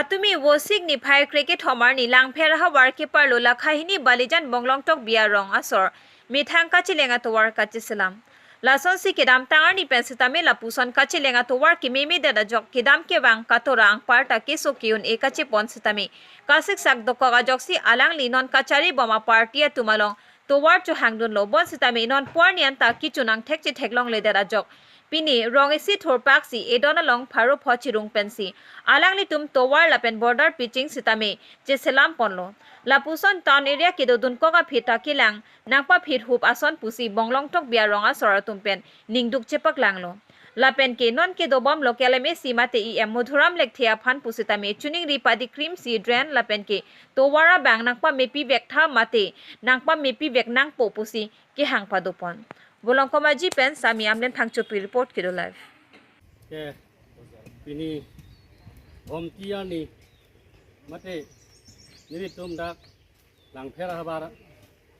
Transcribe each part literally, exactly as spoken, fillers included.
Tumi Vosik niphai krekethom arni Langpher ahavar keparlo lakha hini Balijan Bonglong Tokbi arong asor methang kacheleng atovar kacheselam. Lasonsi kedamtang arni pen sitame lapuson kacheleng atovar kememedet ajok kedam kevang katora angparta keso ke-un-e kachepon sitame kasiksak dokok ajoksi alangli non kachari bom aparty atum along tovar chohangdunlo, bonsitame non puarni anta kechun angthek chetheklongledet ajok pini rong isi thurpaksi edon along pharo pho chirung pensi alanglitum tovar lapen border pitching sitame cheselam ponlo. Lapuson town area kedodunkok aphi ta kelang nangpaphit hup ason pusi Bonglong Tokbi arong asor atum pen ningduk chepaklanglo. Lapen ke non kedobom local M A C mate E M Madhuram Lekthe aphan pusitame choningri padi krimsi drain lapen ke tovar abang nangpamepivek tha mate nangpamepivek nangpo pusi kehang padopon. Bolong Komaji pen Sami Amlen Phangchopi report, Kedo Live. Ke pini Gomti arni mate nelitum dak Langpher ahavar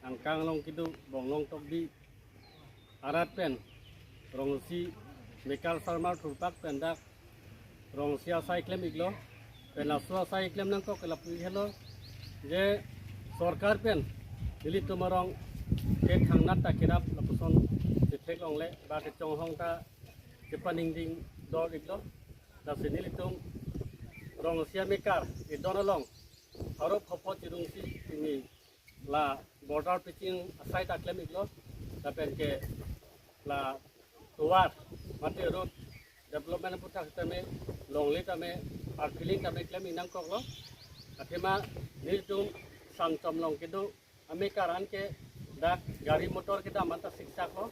angkang along kedo Bonglong Tokbi arat pen rongsi mekar sarmar thurpak pen dak rongsi asai klem iklo, pen laso asai klem nangkok ke lapu helo je sorkar pen nelitum arong ke thangnat ta kerap lapuson chetheklongle ba kechonghong ta chepaningding dor iklo. Lasi nelitum rongsi amekar edon along pharo pho pho chirungsi pini la border pitching asai ta klem iklo, lapen ke la tovar mate road development aputhak tame longle tame arpiling tame klem ik nangkoklo. Athema nelitum Sangchom along kedo amekar an ke dak gari motor kedam anta siksaklo.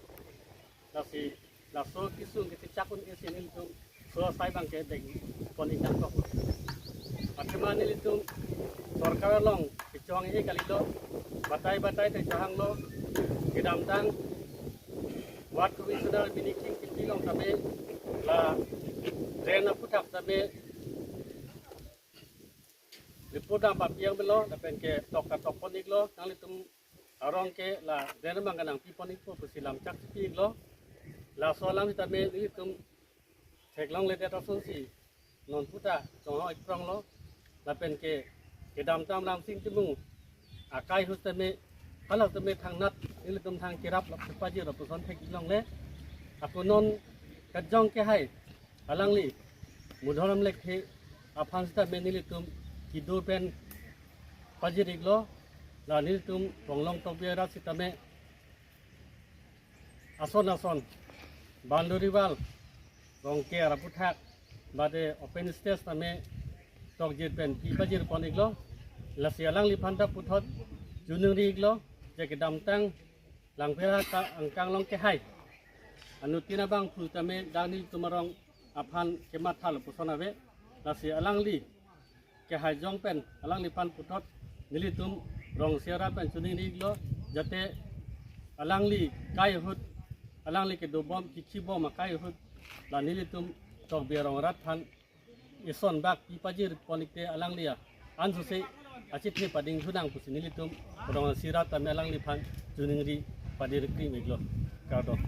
Lasi laso kesung kesiksak un-e si nelitum so asai abang ke dengpon ik nangkok. Athema nelitum sorkar along kechong-e kalilo, batai batai te chohanglo, kedamtang ward commissioner Bini King Kipi along tame la drain aputhak tame report dam papiang belo, lapen ke tok ta tokpon iklo, nanglitum arong ke la drain abang ke nangpipon ikpo pusi lamchak pi iklo. Laso alam sitame nelitum theklongledet asonsi non puta chonghong ipronglo, lapen ke kedamtang Lamsing Timung akai ahut tame halak tame thangnat nelitum thang kerap lap pajir lapuson theklongle. Ako non kejong kehai alangli Madhuram Lekthe aphan sitame nelitum kedo pen pajir iklo, la nelitum Bonglong Tokbi arat sitame ason ason boundary wall, Rongker aputhak, bade open space tame tokjir pen pi pajirpon iklo. Lasi alangliphan ta puthot choningri iklo, je kedamtang Langpher angkang along kehai anuttin abangphu tame dak nelitum arong aphan kemathalo puson ave. Lasi alangli kehai jong pen alangliphan puthot nelitum rongsi arat pen choningri iklo, jate alangli kai ahut, alangli kedobom kekhibom akai ahut la nelitum Tokbi arong arat aphan ison bak pi pajirpon ikte alangli a ansose achethe pading thunang pusi nelitum rongsi arat tame alangliphan choningri padir krim iklo. Kardom.